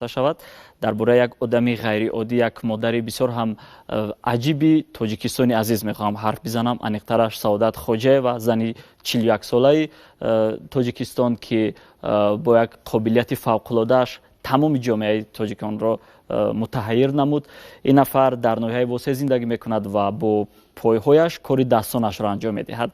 Шавад. Дар бораи як одами ғайриоддӣ, як модари бисёр ҳам аҷиби Тоҷикистони азиз мехоҳам ҳарф бизанам. Аниқтараш, Саодат Хоҷаева, зани 41-солаи Тоҷикистон, ки бо як қобилияти фавқулодааш тамоми ҷомеаи тоҷиконро мутаҳайир намуд. Ин нафар дар ноҳияи Восеъ зиндагӣ мекунад ва бо пойҳояш кори дастонашро анҷом медиҳад.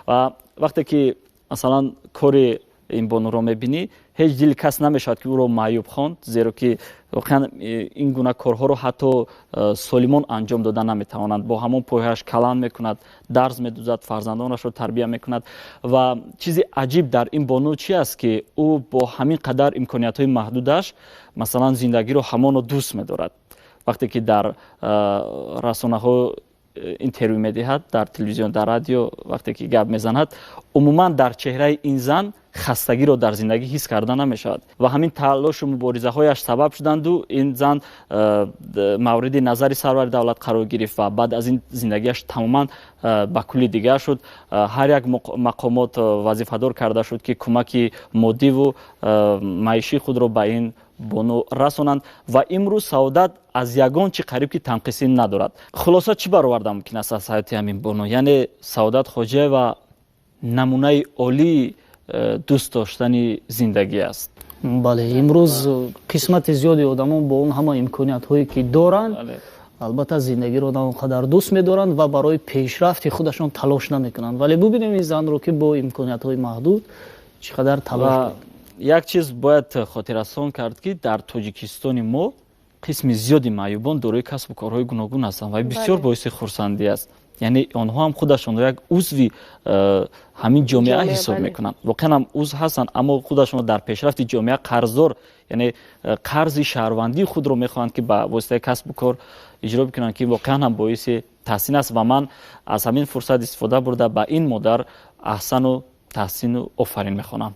Ва вақте ки, масалан, кори ин бонуро мебинӣ, ҳеҷ дили кас намешавад, ки ӯро маъюб хонд, зеро ки воқеан ин гуна корҳоро ҳатто солимон анҷом дода наметавонанд. Бо ҳамон пойҳояш каланд мекунад, дарз медузад, фарзандонашро тарбия мекунад. Ва чизи аҷиб дар ин бону чи аст, ки ӯ бо ҳамин қадар имкониятҳои маҳдудаш, масалан, зиндагиро ҳамоно дӯст медорад. Вақте ки дар расонаҳо интервю медиҳад, дар телевизион, дар радио вақте ки гап мезанад, умуман дар чеҳраи ин зан хастагиро дар зиндагӣ ҳис карда намешавад. Ва ҳамин талошу муборизаҳояш сабаб шуданду ин зан мавриди назари сарвари давлат қарор гирифт ва баъд аз ин зиндагиаш тамоман ба кулли дигар шуд. Ҳар як мақомот вазифадор карда шуд, ки кӯмаки моддиву маишии худро ба ин бону расонанд. Ва имрӯз Саодат аз ягон чи қариб ки танқисӣ надорад. Хулоса, чӣ бароварда мумкин аст аз ҳаёти ҳамин бону? Яъне Саодат Хоҷаева намунаи олии дӯст доштани зиндагӣ аст. Бале, имрӯз қисмати зиёди одамон бо он ҳама имкониятҳое, ки доранд, албатта, зиндагиро на он қадар дӯст медоранд ва барои пешрафти худашон талош намекунанд. Вале бубинем ин занро, ки бо имкониятҳои маҳдуд чӣ қадар талош. Як чиз бояд хотиррасон кард, ки дар Тоҷикистони мо қисми зиёди маъюбон дорои касбу корҳои гуногун ҳастанд ва бисёр боиси хурсандӣ аст. Яъне онҳо ҳам худашонро як узви ҳамин ҷомеа ҳисоб мекунанд. Воқеан ҳам узв ҳастанд, аммо худашонро дар пешрафти ҷомеа қарздор, яъне қарзи шаҳрвандии худро мехоҳанд, ки ба воситаи касбу кор иҷро бикунанд, ки воқеан ҳам боиси таҳсин аст. Ва ман аз ҳамин фурсат истифода бурда, ба ин модар аҳсану таҳсину офарин мехонам.